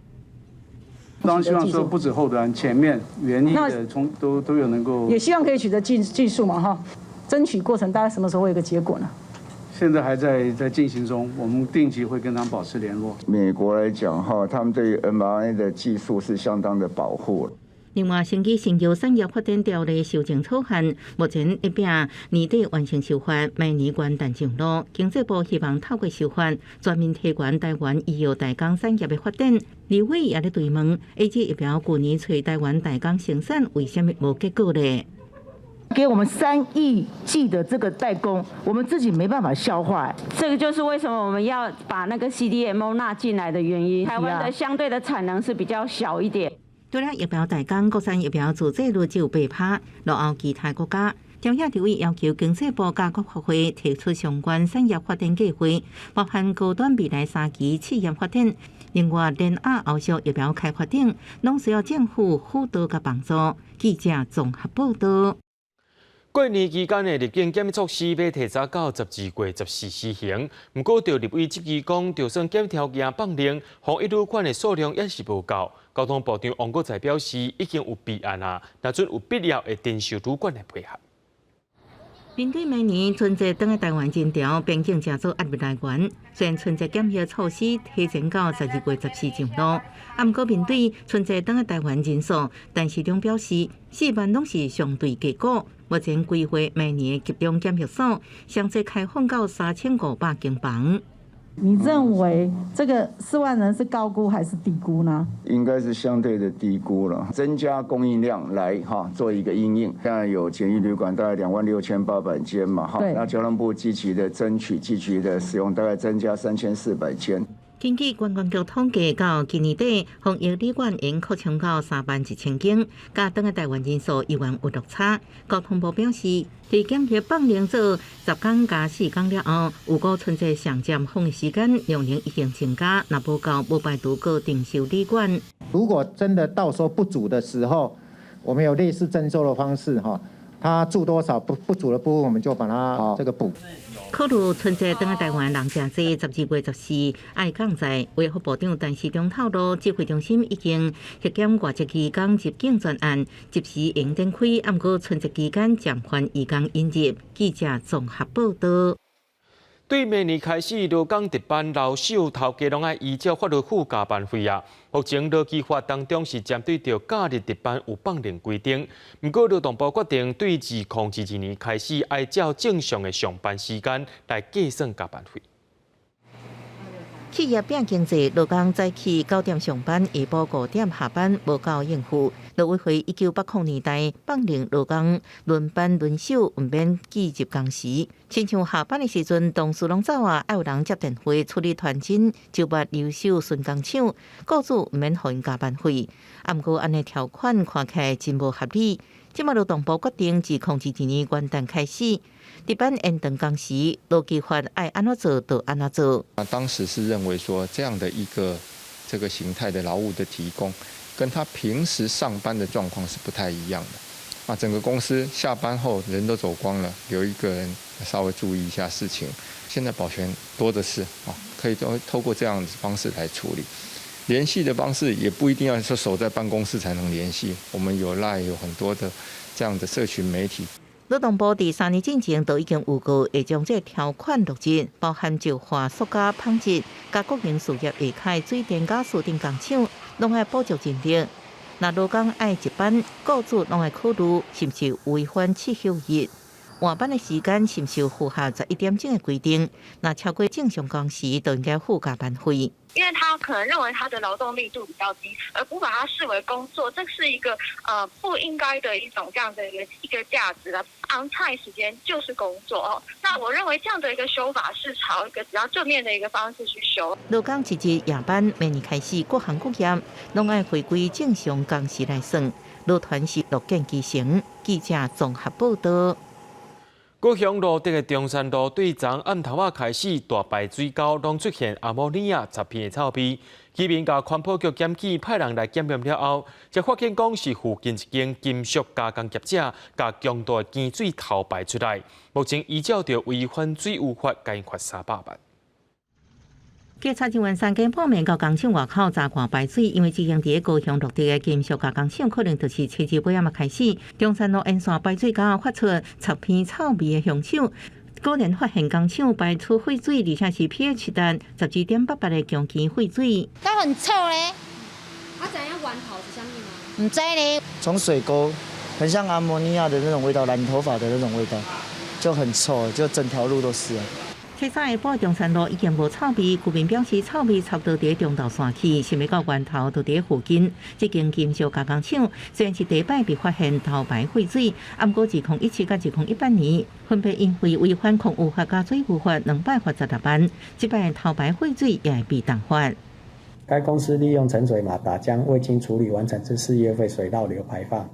當然希望說不止後端，前面原液的從都有能夠，也希望可以取得技術嘛，哈，爭取過程大概什麼時候會有個結果呢？現在還在進行中，我們定期會跟他們保持聯絡。美國來講，哈，他們對於 mRNA 的技術是相當的保護。另外，生技新藥產業發展條例修正草案目前一併年底完成修法，明年元旦上路。經濟部希望透過修法，全面提懸台灣醫藥代工產業的發展。立委也咧追問，AZ 疫苗舊年揣台灣代工生產，為啥物無結果咧？給我們3億劑的這個代工，我們自己沒辦法消化。這個就是為什麼我們要把那個 CDMO 納進來的原因。台灣的相對的產能是比較小一點。除了疫苗代工，國產疫苗自製率只有8%，落後其他國家。朝野立委要求經濟部佮國發會提出相關產業發展計劃，包含高端未來三期試驗發展，另外聯亞後續疫苗開發等，攏需要政府輔導佮幫助。記者綜合報道。過年期間的入境檢疫措施欲提早到12月14施行，毋過著立委質疑講，就算檢疫條件放寬，防疫旅館的數量也是無夠。交通部長王國材表示，已經有備案啊，若準有必要會增設旅館來配合。面對明年春節轉來台灣人潮，邊境成做壓力來源。雖然春節檢疫措施提前到12月14上路，啊，毋過面對春節轉來台灣人數，陳時中表示，4萬攏是相對低估。目前規劃明年的集中檢疫所，上濟開放到3500間房。你認為這個4萬人是高估還是低估呢？應該是相對的低估了，增加供應量來哈做一個因應。現在有檢疫旅館大概26,800間嘛，哈，那交通部積極的爭取，積極的使用，大概增加3400間。根據觀光局統計，到今年底，防疫旅館已經擴充到31,000間，佮轉來台灣人數猶原有落差。交通部表示，佇檢疫放寬做10工加4工了後，有過春節上尖峰的時間，量能已經增加，若無夠，無排除閣增設旅館。如果真的到時候不足的時候，我們有類似徵收的方式，哈，他住多少不足的部分，我們就把它這個補。考慮春節轉來台灣人誠濟，12月14愛降載，衛福部長陳時中透露，指揮中心已經核檢外籍移工入境專案，即時會展開，毋過春節期間暫緩移工引入。記者綜合報道。對明年開始，勞工值班留守頭家攏愛依照法律付加班費啊。目前勞基法當中是針對著假日值班有放寬規定，毋過勞動部決定對2022年開始，愛照正常的上班時間來計算加班費。企業拼經濟，勞工早起9點上班，下晡5點下班，無夠應付。勞委會1980年代放任勞工輪班輪守，毋免記入工時。親像下班的時陣，同事攏走啊，愛有人接電話處理傳真，就捌留守巡工廠，雇主毋免予𪜶加班費。啊，毋過按呢條款看起來真無合理。這馬勞動部決定自2022年元旦開始，值班延長工時，勞基法愛按怎做就按怎做。啊，當時是認為說這樣的一個這個形態的勞務的提供，跟他平時上班的狀況是不太一樣的。啊，整個公司下班後人都走光了，留一個人稍微注意一下事情。現在保全多的是啊，可以透過這樣子方式來處理。聯繫的方式也不一定要說守在辦公室才能聯繫，我們有 LINE，有很多的這樣的社群媒體。勞動部佇3年進前就已經預告會將這條款落實，包含石化、塑膠、紡織、佮國營事業下跤水電佮士電工廠，攏愛補足人力。若勞工愛值班，雇主攏愛考慮是毋是違反七休一，換班的時間是毋是符合11點鐘的規定？若超過正常工時，就應該付加班費。因為他可能認為他的勞動力度比較低，而不把它視為工作，這是一個不應該的一種這樣的一個價值啦。On time 時間就是工作哦。那我認為這樣的一個修法是朝一個比較正面的一個方式去修。勞工一日夜班，明年開始各行各業攏愛回歸正常工時來算。勞團是樂見其成。記者綜合報道。高雄蘆竹的中山路對昨暗頭仔開始，大排水溝攏出現阿摩尼亞雜片的臭味。居民共環保局檢舉，派人來檢驗了後，才發現講是附近一間金屬加工業者，共強度的鉛水偷排出來。目前依照著違反水污法，共罰300萬。檢查人員三更半暝到工廠外口查看排水，因為這間佇高雄蘆竹的金屬加工廠，可能就是初二尾仔開始，中山路沿線排水溝發出刺鼻臭味的凶手。果然發現工廠排出廢水，而且是 pH 值12.88的強鉛廢水。都很臭咧。啊，知影源頭是啥物嗎？毋知咧。從水溝，很像阿摩尼亞的那種味道，染頭髮的那種味道，就很臭，就整條路都是。初三下晡中山路已經無臭味，居民表示臭味差不多佇中道山去，想欲到源頭就佇附近。這間金屬加工廠雖然是第一擺被發現偷排廢水，毋過2017佮2018年分別因為違反空污法佮水污法兩擺罰16萬，這擺偷排廢水也會被重罰。該公司利用沉水馬達將未經處理完成之事業廢水倒流排放，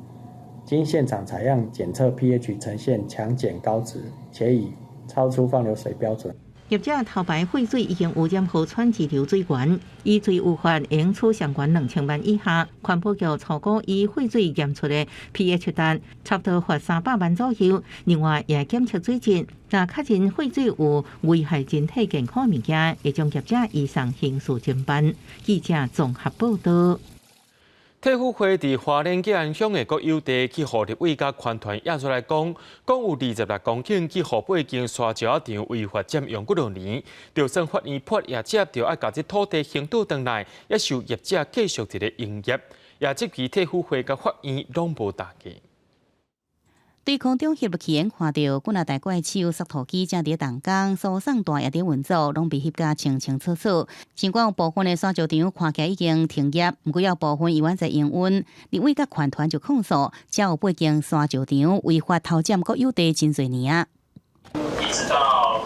經現場採樣檢測 pH 呈現強鹼高值，且已超出放流水標準。業者偷排廢水已經污染河川支流水源，依水污法應處上懸2000萬以下。環保局初估以廢水驗出的 pH 值，差不多罰300萬左右。另外，也檢測水質，若確認廢水有危害人體健康的物件，會將業者移送刑事偵辦。記者綜合報道。退輔會佇花蓮吉安鄉的國有地去予立委佮環團押出來講，講有26公頃去予八間沙石仔場違法佔用幾多年，就算法院判業者著愛共這土地還倒轉來，也受業者繼續佇咧營業，也這期退輔會佮法院攏無代誌。對空中翕錄器看著，幾若台怪手掃土機正佇動工，輸送帶也佇運作，攏被翕甲清清楚楚。儘管有部分的沙石場看起來已經停業，毋過有部分猶原在營運。立委佮環團就控訴，遮有八間沙石場違法偷佔國有地真濟年啊。一直到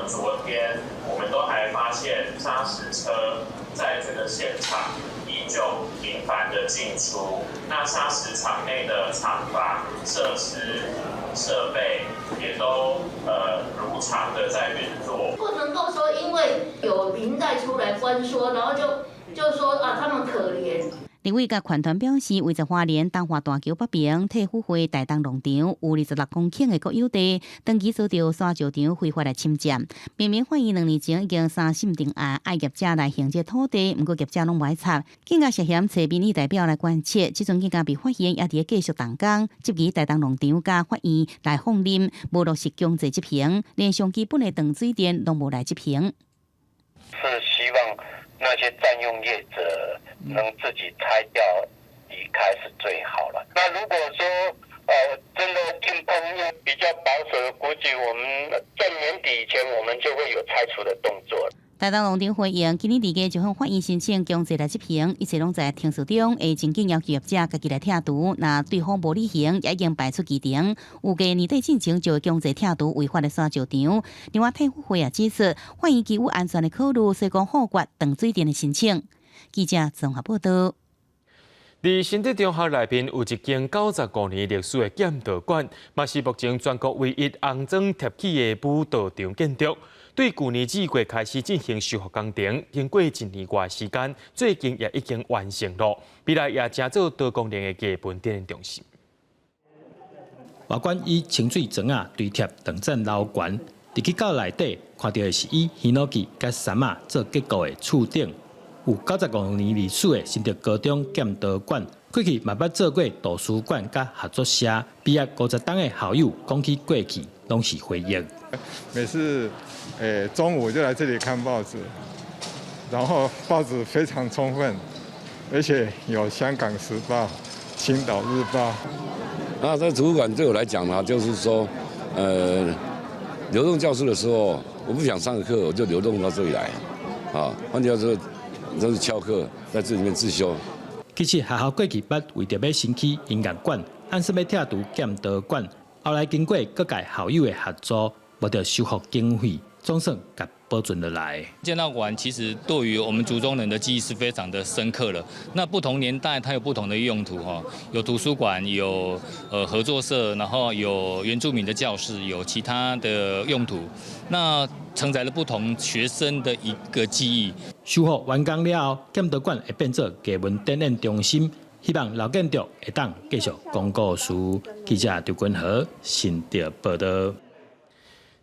昨天，我們都還發現砂石車在這個現場依舊頻繁的進出。那砂石場內的廠房、設施、設備也都如常的在運作。不能夠說因為有民代出來關說，然後就說啊，他們可憐。立委佮環團表示，位在花蓮東華大橋北爿退輔會大東農場有26公頃的國有地，長期遭著沙石場非法來侵佔。明明法院2年前已經三審定案，愛業者來還這土地，毋過業者攏無愛插，更加涉嫌揣民意代表來關切。這陣更加被發現，也佇繼續動工，質疑大東農場佮法院來放任，無落實強制執行，連上基本的斷水電攏無來執行。是希望那些佔用業者能自己拆掉離開是最好了。那如果說真的硬碰硬比較保守，估計我們在年底以前，我們就會有拆除的動作。大東農場回應，今年二月就向法院申請強制來執行，一切攏在程序中，會緊緊要求業者家己來拆除。若對方無履行，也已經排出期程，預計年底進前就會強制拆除違法的沙石場。另外，退輔會也指出，法院基於安全的考慮，所以講否決斷水電的申請。記者綜合報道。佇新竹中學內面有一間95年歷史的劍道館，嘛是目前全國唯一紅磚疊起的武道場建築。對舊年4月開始進行修復工程，經過一年外時間，最近也已經完成了。未來也成做多功能的藝文展演中心。外觀以清水磚仔堆疊兩層樓懸，入去到內底看著的是以ヒノキ佮杉仔做結構的厝頂。有95年歷史的新竹高中劍道館，過去嘛捌做過圖書館佮合作社。畢業50冬的校友講起過去，攏是回憶。每次中午就來這裡看報紙，然後報紙非常充分，而且有《香港時報》、《青島日報》。那在圖書館對我來講呢，就是說，流動教室的時候，我不想上課，我就流動到這裡來，啊，換句話說，就是翹課，在這裡面自修。其實學校過去捌為著欲新起音樂館，按算欲拆除劍道館，後來經過各界校友的合作，募著修復經費，總算共保存落來。劍道館其實對於我們竹中人的記憶是非常的深刻了。那不同年代它有不同的用途哈，有圖書館，有合作社，然後有原住民的教室，有其他的用途。那承載了不同學生的一個記憶。修復完工了後，劍道館會變做藝文展演中心，希望老建築會當繼續講故事。記者張君和新竹報道。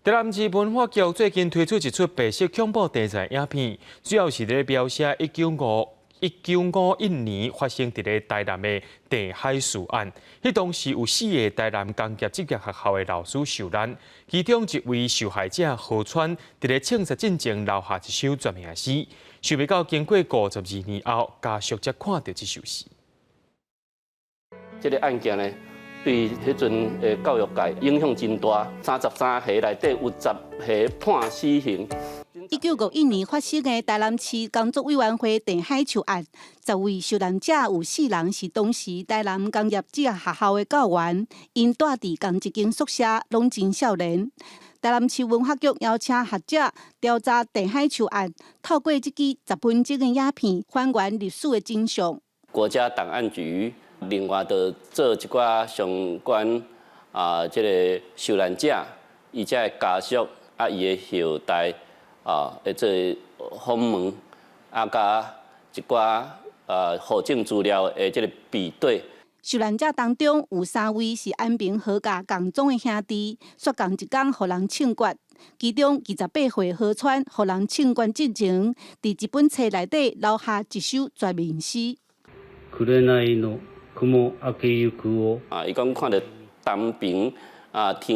台南市文化局最近推出一齣白色恐怖題材影片，主要是咧描寫1951年發生佇咧台南的鄭海樹案。彼當時有四个台南工業職業學校的老師受難，其中一位受害者何川佇咧槍殺進前留下一首絕命詩，想袂到經過52年後，家屬才看著這首詩。這个案件呢，對彼陣的教育界影響真大，33個內底有10個判死刑。1951年發生的台南市工作委員會鄭海樹案，10位受難者有四人是當時台南工業職業學校的教員，𪜶蹛佇仝一間宿舍，攏真少年。台南市文化局邀請學者調查鄭海樹案，透過這支10分鐘的影片，還原歷史的真相。國家檔案局另外就做一寡相關啊，這个受難者，伊遮的家屬啊，伊的後代啊，會做訪問啊，佮一寡啊戶政資料的這个比對。受難者當中有三位是安平何家仝宗的兄弟，煞仝一工予人槍決。其中28歲何川予人槍決進前，佇一本冊內底留下一首絕命詩。啊，伊講看著東平啊天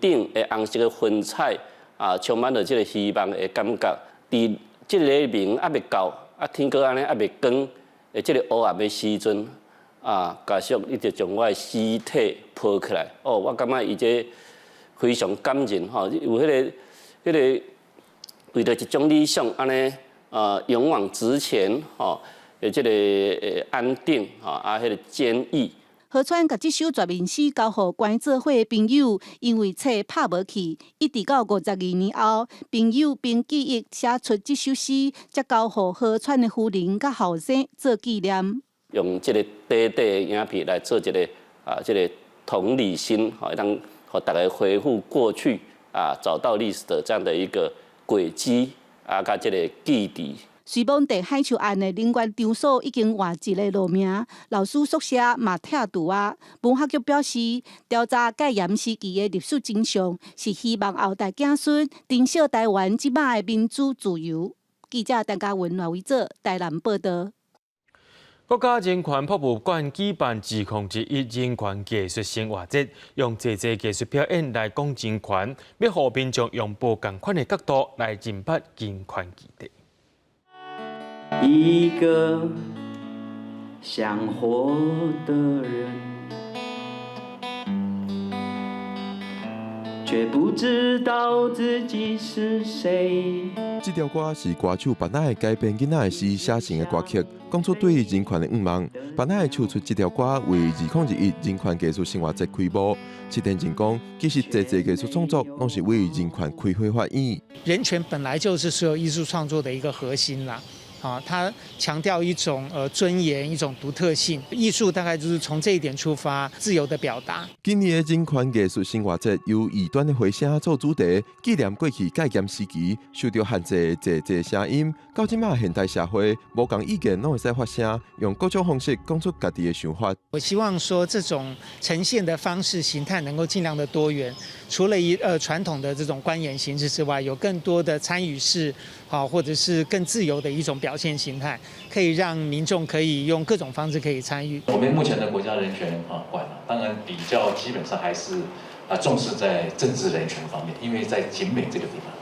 頂的紅色的雲彩啊，充滿著這个希望的感覺。佇這个黎明猶未到，啊天閣按呢猶未光的這个黑暗的時陣，啊，家屬伊就將我的屍體抱起來。哦，我感覺伊這非常感人吼，有彼个為著一種理想按呢啊勇往直前吼。的這个安定吼啊，彼个堅毅。何川共這首絕命詩交予關做伙的朋友，因為冊拍無去，一直到52年後，朋友憑記憶寫出這首詩，才交予何川的夫人佮後生做紀念。用這个短短的影片來做一个啊，這个同理心，吼，當予大家回復過去啊，找到歷史的這樣的一個軌跡啊，佮這个記憶。雖罔鄭海樹案的人員場所已經換一个路名，老師宿舍嘛拆除啊。文化局表示，調查戒嚴時期的歷史真相，是希望後代子孫珍惜台灣這擺的民主自由。記者陳嘉文、賴維哲台南報導。國家人權博物館舉辦2021人權藝術生活節，用濟濟藝術表演來講人權，欲予民眾用無仝款的角度來認捌人權議題。一個想活的人，卻不知道自己是誰。這條歌是歌手巴奈改編囡仔的詩寫成的歌曲，講出對人權的願望。巴奈唱出這條歌為2021人權藝術生活節開幕。策展人講，其實濟濟藝術創作攏是為人權開花發展。人權本來就是所有藝術創作的一個核心啦。啊，他強調一種尊嚴，一種獨特性。藝術大概就是從這一點出發，自由的表達。今年的人權藝術生活節由異端的回聲做主題，紀念過去戒嚴時期受著限制的濟濟聲音，到這馬現代社會無仝意見攏會使發聲，用各種方式講出家己的想法。我希望說，這種呈現的方式形態能夠盡量的多元，除了傳統的這種觀演形式之外，有更多的參與式，好，或者是更自由的一種表現形態，可以讓民眾可以用各種方式可以參與。我們目前的國家人權啊館，當然比較基本上還是啊重視在政治人權方面，因為在景美這個地方。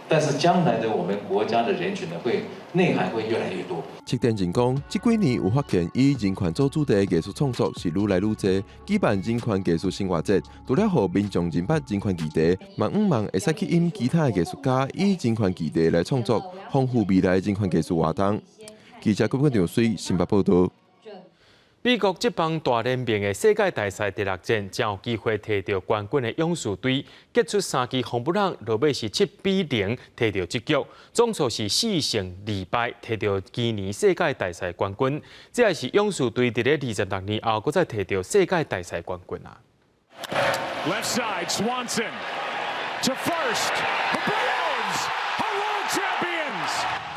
但是將來的我們國家的人權呢，會內涵會越來越多。策展人講，這幾年有發現以人權做主題的藝術創作是愈來愈濟，舉辦人權藝術生活節，除了予民眾認捌人權議題，嘛向望會使吸引其他的藝術家以人權議題來創作，豐富未來人權藝術活動。記者郭冠長水新北報導。美國職棒大聯盟的世界大賽第六戰，將有機會提著冠軍的勇士隊，結出三支紅不讓，落尾是7-0提著這局，總數是4勝2敗，提著今年世界大賽冠軍。這也是勇士隊佇咧26年後，閣再提著世界大賽冠軍啊！ Left side, Swanson to first. The Braves are world champions.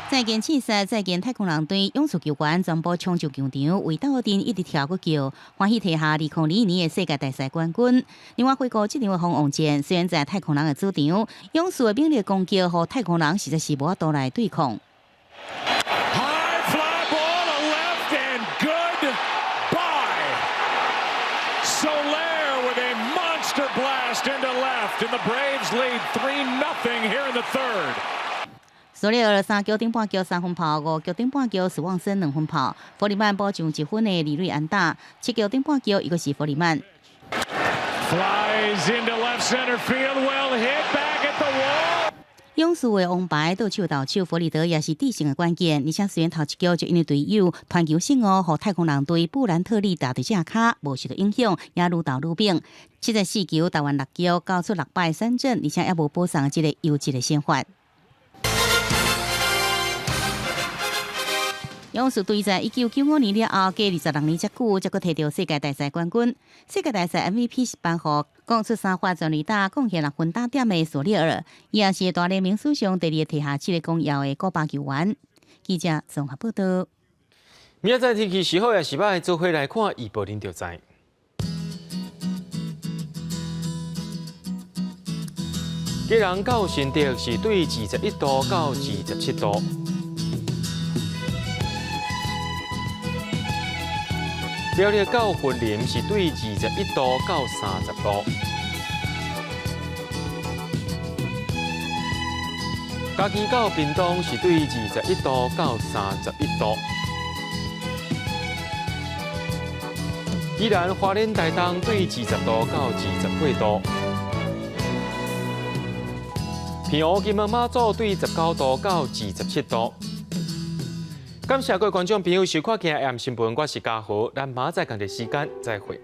再見試賽，再見太空人隊勇士球員全部衝上球場，為鬥陣一直跳閣叫，歡喜提下2021年的世界大賽冠軍。另外回顧這場的封王戰，雖然在太空人的主場，勇士的猛烈攻擊，予太空人實在是無法度來對抗。 High fly ball to left and goodbye. Soler with a monster blast into left, and the Braves lead 3-0 here in the third. 索列爾三局頂半局三分炮，五局頂半局斯旺森兩分炮，弗里曼補上一分的二壘安打，七局頂半局伊閣是弗里曼。 Flies into left center field, well hit back at the wall. 勇士的王牌投手投手弗里德也是致勝的關鍵，而且雖然頭一局就因為隊友傳球失誤，予太空人隊布蘭特利打佇正跤，無受到影響，也愈投愈猛。74球投完六局，交出六敗三振，而且也無保送這个優質的先發。勇士隊在1995年了後，隔26年遮久，才閣提著世界大賽冠軍。世界大賽 MVP 是頒予攻出三發全壘打、貢獻六分打點的索列爾，伊也是大聯盟史上第二個提下七个光耀的古巴球員。記者綜合報道。明仔載天氣是好抑是䆀，做伙來看預報，恁就知。基隆到新竹是對21度到27度。苗栗到雲林是對21度到30度。嘉義到屏東是對21度到31度。宜蘭花蓮台東對20度到28度。澎湖金門馬祖對19度到27度。感謝各位觀眾朋友收看今日 AM 新聞，我是嘉豪，咱明仔載仝一時間再會。